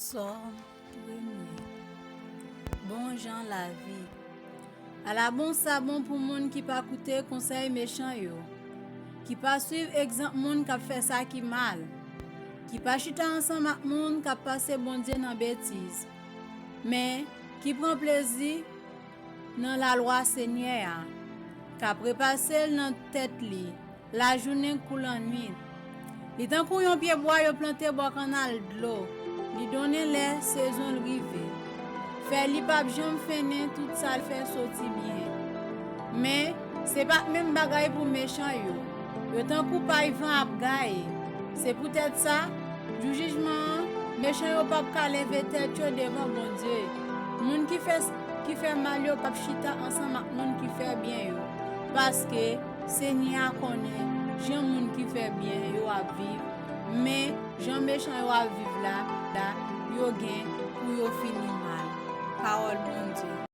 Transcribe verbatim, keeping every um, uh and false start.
Sòm premye. Bon jan lavi. Ala bon sa bon pou moun ki pa koute konsèy mechan yo, ki pa swiv egzanp moun k ap fè sa ki mal, ki pa chita ansanm ak moun k ap pase Bondye nan betiz, men ki pran plezi nan lalwa Senyè a, k ap repase l nan tèt li lajounen kou lannwit. Li tankou yon pyebwa yo plante bò kannal dlo. Li donnen lè sezon l rive. Fèy li p ap janm fennen, tout sa l fè soti byen. Men, se pa t menm bagay pou mechan yo. Yo tankou pay van ap gaye. Se poutèt sa, jou jijman an, mechan yo p ap ka leve tèt yo devan Bondye. Moun ki fè, ki fè mal yo p ap chita ansanm ak moun ki fè byen yo. Paske Senyè a konnen jan moun ki fè byen yo ap viv, men jan mechan yo ap viv la, la, yo gen pou yo fini mal. Pawòl Bondye.